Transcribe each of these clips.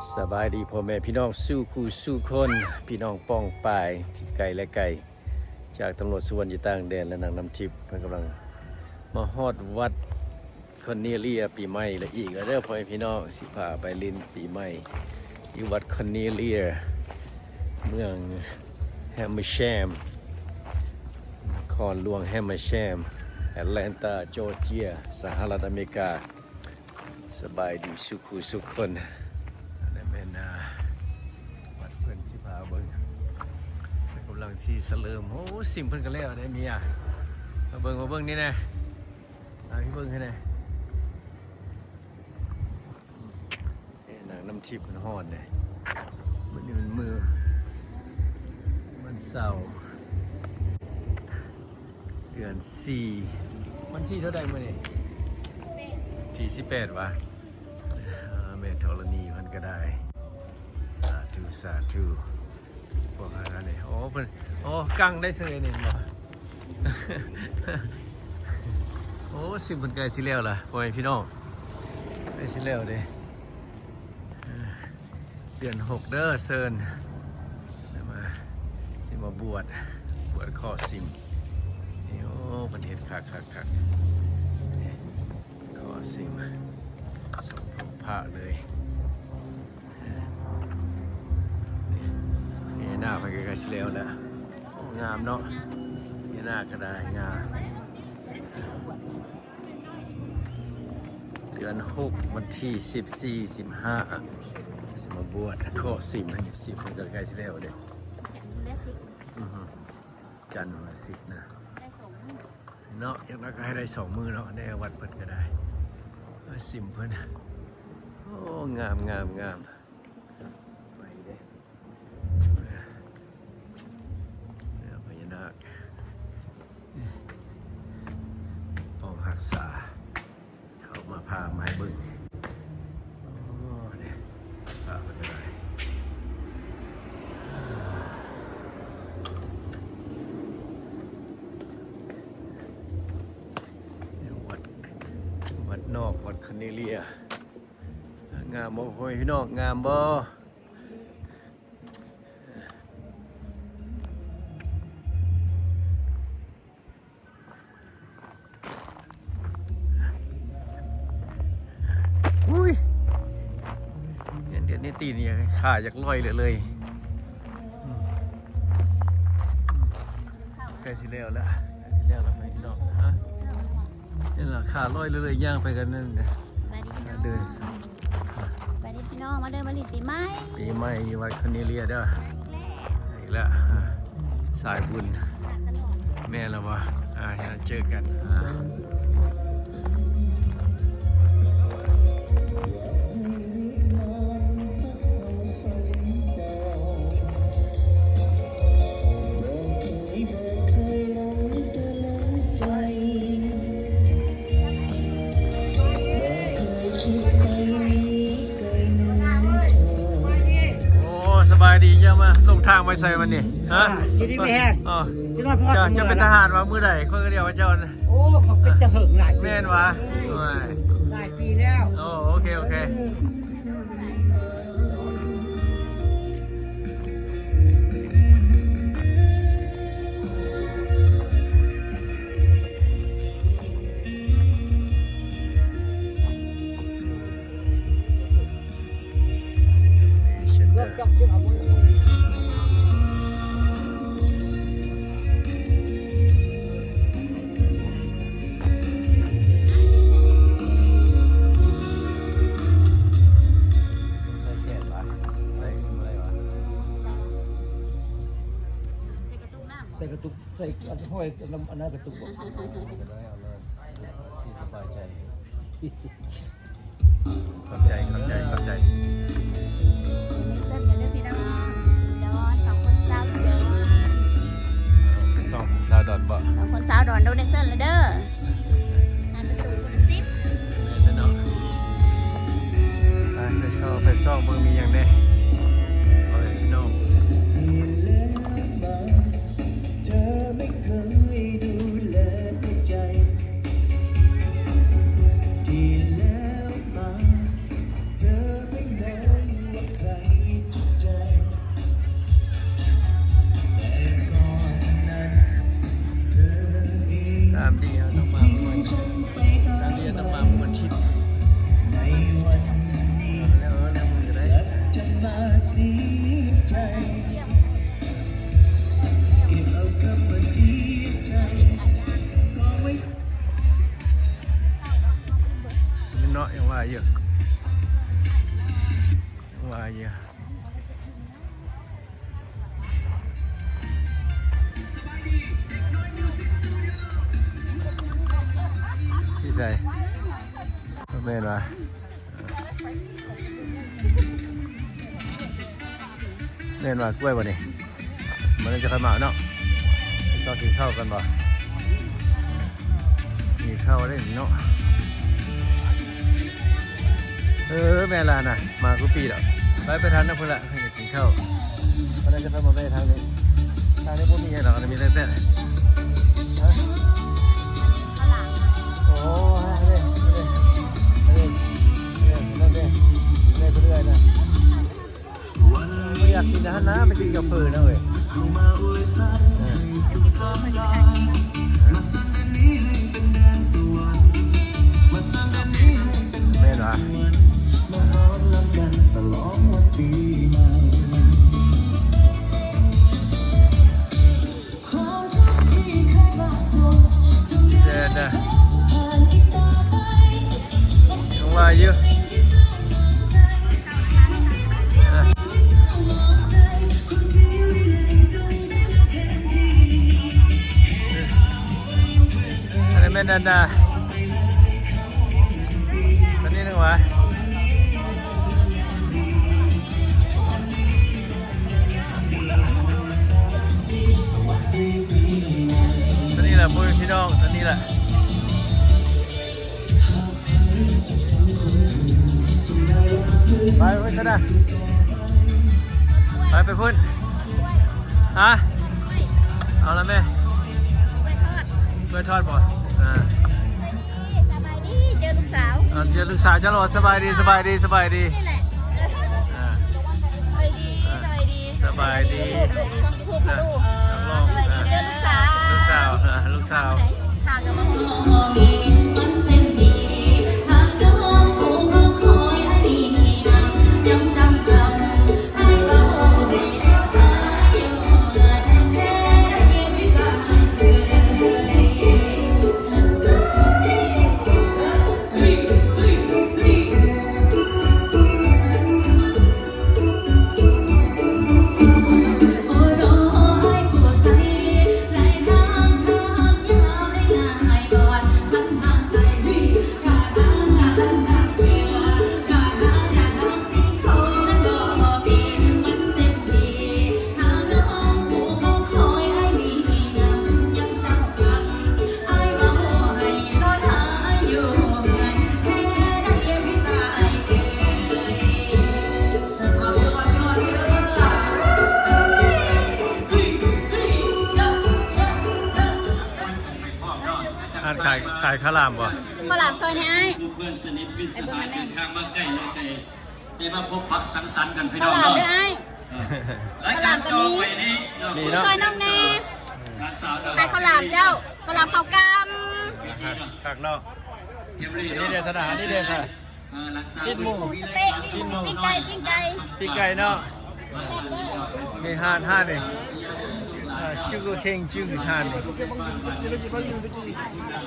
ສະບາຍດີພໍ່ແມ່ພີ່ນ້ອງສູ່ຄູ່ສູ່ຄົນ, ພີ່ນ້ອງປ້ອງປາຍທີ່ໄກແລະໃກ້ ຈາກຕຳຫຼວດສຸວັນຢູ່ຕ່າງແດນ ແລະນາງນ້ຳທິບ ເພິ່ນກຳລັງມາຮອດວັດຄອນເນເລຍປີໃໝ່ລະອີກແລ້ວເດີພໍ່ແມ່ພີ່ນ້ອງ, ຊິພາໄປຫຼິ້ນປີໃໝ່ຢູ່ວັດຄອນເນເລຍ ເມືອງແຮມເມີແຊມ ນະຄອນຫຼວງແຮມເມີແຊມ ແອັດແລນຕາ ຈໍເຈຍ ສະຫະລັດອາເມລິກາ. ສະບາຍດີສູ່ຄູ່ສູ່ຄົນ. ອັນນີ້ແມ່ນ ອ່າ ວັດເພິ່ນຊິພາເບິ່ງ ເພິ່ນກຳລັງຊິສະເຫຼີມ. ໂອ້ ຊິມເພິ່ນກະແລ້ວເດ້ເມຍ. ມາເບິ່ງ ມາເບິ່ງນີ້ແນ່ ມາເບິ່ງໃຫ້ແນ່. ເອີ ນາງນ້ຳທິບເພິ່ນຮອດເດ້. ມື້ນີ້ມັນມື້ວັນເສົາ ເດືອນສີ່ ວັນທີເທົ່າໃດມື້ນີ້? ທີສິບແປດຫວາ? ເອີ ແມ່ທໍລະນີເພິ່ນກະໄດ້. ສາທຸ ສາທຸ. ພວກເຮົານີ້ ໂອ້ ເພິ່ນ ໂອ້ ກັງໄດ້ເສີຍນີ້ເຫັນບໍ່? ໂອ້ ຊິມເພິ່ນໃກ້ຊິແລ້ວລະ ພໍ່ແມ່ພີ່ນ້ອງ ໃກ້ຊິແລ້ວເດ້. ເດືອນຫົກເດີ ເຊີນ ມາ ຊິມາບວດ ບວດຂໍຊິມ. ນີ້ ໂອ້ ເພິ່ນເຮັດຄັກໆໆ ນີ້ ຂໍຊິມ ສົມພົບພະເລີຍ. ນີ້ ເຮຍານາກເພິ່ນກະໃກ້ຊິແລ້ວແລ້ວ. ໂອ້ ງາມເນາະ ເຮຍານາກກະໄດ້ງາມ. ເດືອນຫົກ ວັນທີສິບສີ່ ສິບຫ້າ ຊິມາບວດ ຂໍຊິມໃຫ້ຊິມ ເພິ່ນກະໃກ້ຊິແລ້ວເດ້. ຈັນເດືອນສິບ ອືຮຶ ຈັນຫາສິບນະ ໄດ້ສອງມື້ເນາະ. ຢ່າງໜ້ອຍກະໃຫ້ໄດ້ສອງມື້ເນາະ ໄດ້ວັດເພິ່ນກະໄດ້ ຊິມເພິ່ນ. ໂອ້ ງາມ ງາມ ງາມ. ໄປເດ້ ພະຍານາກ ປ້ອງຮັກສາ ເຂົາມາພາມາໃຫ້ເບິ່ງ. ໂອ້ ນີ້ ພະເພິ່ນກະໄດ້. ວັດ ວັດນອກ ວັດຄາເນເລຍ. ງາມບໍ່ ພໍ່ແມ່ພີ່ນ້ອງ ງາມບໍ່? ອຸ້ຍ ເດືອນນີ້ຕີນຂາຢາກລອຍເລີຍ ອືມ ໃກ້ຊິແລ້ວລະ ໃກ້ຊິແລ້ວລະ ພີ່ນ້ອງ ຮະ. ນີ້ລະ ຂາລອຍເລື້ອຍໆ ຍ່າງໄປກັນນັ້ນນະ. ສະບາຍດີພີ່ນ້ອງ ເດີນສະ ສະບາຍດີພີ່ນ້ອງ ມາເດີ ມາຫຼິ້ນປີໃໝ່ ປີໃໝ່ຢູ່ວັດຄາເນເລຍເດີ. ມາອີກແລ້ວ ອີກແລ້ວ ສາຍບຸນ ມາຕະຫຼອດ ແມ່ນລະບໍ່? ອ່າ ເຈີກັນ ອ່າ. ໂອ້ ສະບາຍດີ ເຈົ້າມາຫຼົງທາງໄປໃສວັນນີ້ ຮະ? ຢູ່ດີມີແຮງ ເຈົ້າ ເຈົ້າເປັນທະຫານວ່າມື້ໃດ? ຂ້ອຍກະດຽວວ່າເຈົ້ານະ. ໂອ້ ຂ້ອຍເປັນຕາເຫິງຫຼາຍປີ ແມ່ນຫວາ? ໂອ້ຍ ຫຼາຍປີແລ້ວ. ໂອ້ ໂອເຄ ໂອເຄ. ໃສ່ແຂນວະ ໃສ່ຂຶ້ນບໍ່ໄດ້ວະ ໃສ່ກະຕຸກ ໃສ່ອັນຫ້ອຍອັນນັ້ນກະຕຸກບໍ່ ກະໄດ້ ເອົາເລີຍ ຊິສະບາຍໃຈ. ຂອບໃຈ ຂອບໃຈ ຂອບໃຈ. ໂດເນຊັນແລ້ວເດີພີ່ນ້ອງ ດອນ ສອງຄົນຊາວດອນ ເອົາ ສອງຄົນຊາວດອນບໍ່? ສອງຄົນຊາວດອນ ໂດເນຊັນແລ້ວເດີ. ອັນປະຕູຄົນລະສິບ ແມ່ນແລ້ວເນາະ. ໄປ ໄປຊອກ ໄປຊອກເບິ່ງມີຫຍັງແດ່ ພໍ່ແມ່ພີ່ນ້ອງ. ເທີໄມ່ເຄີຍດູແລແຕ່ໃຈ ທີ່ແລ້ວມາ ເທີໄມ່ເຄີຍວ່າ ແມ່ນວ່າ ແມ່ນວ່າກ້ວຍບໍ່ນີ້? ມື້ນີ້ຈະຄ່ອຍມາເນາະ ຊອກກິນເຂົ້າກັນບໍ່? ກິນເຂົ້າໄດ້ເນາະ. ເອີ ແມ່ນລະນະ ມາຄູ່ປີດອກ. ໄປ ໄປທາງນັ້ນພຸ້ນລະ ກິນເຂົ້າ. ວັນນັ້ນຈະໄປມາແວ່ທາງນີ້ ທາງນີ້ບໍ່ມີຫຍັງດອກ ມີແຕ່ ແຕ່ ຮະ ໂອ້ ເດ້ ເດ້ ເດ້ ເດ້ ເດ້ ເດ້ ເດ້ ບໍ່ຢາກກິນຫັ້ນນະ ໄປກິນກັບເຝີນະເວີຍ. ເອີ ແມ່ນຫວາ? ແຊນະ ຍັງວ່າຢູ່ ອັນນີ້ແມ່ນອັນນາ ອັນນີ້ໜຶ່ງຫວາ? ຕົວນີ້ລະ ພໍ່ແມ່ພີ່ນ້ອງ ຕົວນີ້ລະ. ໄປພຸ້ນຊະນະ ໄປ ໄປພຸ້ນ. ຮະ ເອົາລະແມ່ ກ້ວຍທອດບໍ່? ອ່າ ສະບາຍດີ ເຈີລູກສາວ ເຈີລູກສາວເຈົ້າລະ ສະບາຍດີ ສະບາຍດີ ສະບາຍດີ ນີ້ແຫຼະ ອ່າ ສະບາຍດີ ອ່າ ສະບາຍດີ ສະບາຍດີ ລູກ ລູກ ລູກ ລູກ ເຈີລູກສາວ ລູກສາວ ອ່າ ລູກສາວ. ຮ້ານຂາຍ ຂາຍເຂົ້າຫຼາມບໍ່? ເຂົ້າຫຼາມຊອຍນີ້ອ້າຍ ໄປເບິ່ງແມ່ນ ໄດ້ມາພົບປະສັງສັນກັນພີ່ນ້ອງເນາະ ເຂົ້າຫຼາມເດີອ້າຍ ເອີ ລາຍການຕໍ່ໄປນີ້ເນາະ ມີເນາະ ຊ່ວຍນ້ອງແດ່ ຂາຍເຂົ້າຫຼາມເຈົ້າ ເຂົ້າຫຼາມເຂົ້າກ່ຳ ຄັກເນາະ ນີ້ເດຊະນາ ນີ້ເດຊະນາ ຊີ້ນໝູ ຊີ້ນໝູ ປີ້ງໄກ່ ປີ້ງໄກ່ ປີ້ງໄກ່ເນາະ ແຊບເດີ ມີຮ້ານ ຮ້ານນີ້ ອ່າ Sugar Cane Juice ຮ້ານນີ້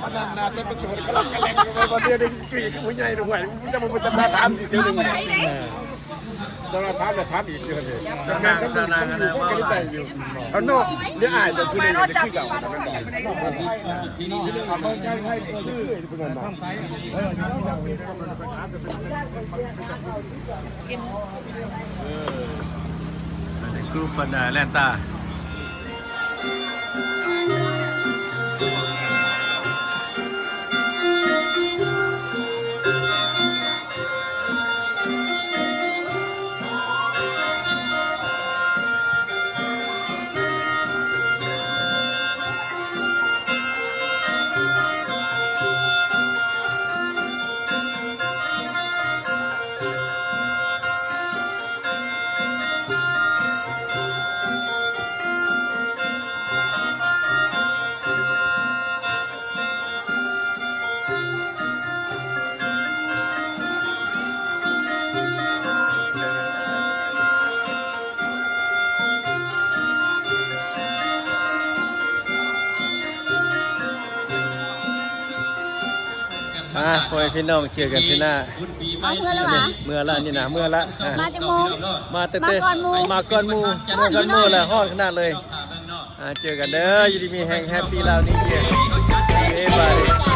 ອັນນັ້ນໜ້າຈະປະໂຈດກະລັກກະແລັກຢູ່ ບໍ່ດຽວນີ້ ປີກຜູ້ໃຫຍ່ດ້ວຍ ຈະບໍ່ ຈະມາຖາມອີກເທື່ອໜຶ່ງ ຈະມາຖາມແລ້ວຖາມອີກເທື່ອໜຶ່ງ ແມ່ນ ສາວນາງ ສາວນາງ ເອົາເນາະ ດຽວອ້າຍຈະຄືເດີ ຄືເກົ່າ ເອີ ອັນນີ້ກຣຸບບັນດາແລ່ນຕາ. ອ່າ ພໍ່ແມ່ພີ່ນ້ອງ ເຈີກັນເທື່ອໜ້າ ເອົາ ເມືອລະຫວາ? ເມືອລະ ນີ້ນະ ເມືອລະ ອ່າ ມາຈັກໂມງ? ມາແຕ່ ມາກ່ອນໝູ່ ມາກ່ອນໝູ່ ເມືອກ່ອນໝູ່ລະ ຮ້ອນຂະໜາດເລີຍ. ອ່າ ເຈີກັນເດີ ຢູ່ດີມີແຮງ Happy Lao New Year ບາຍບາຍ.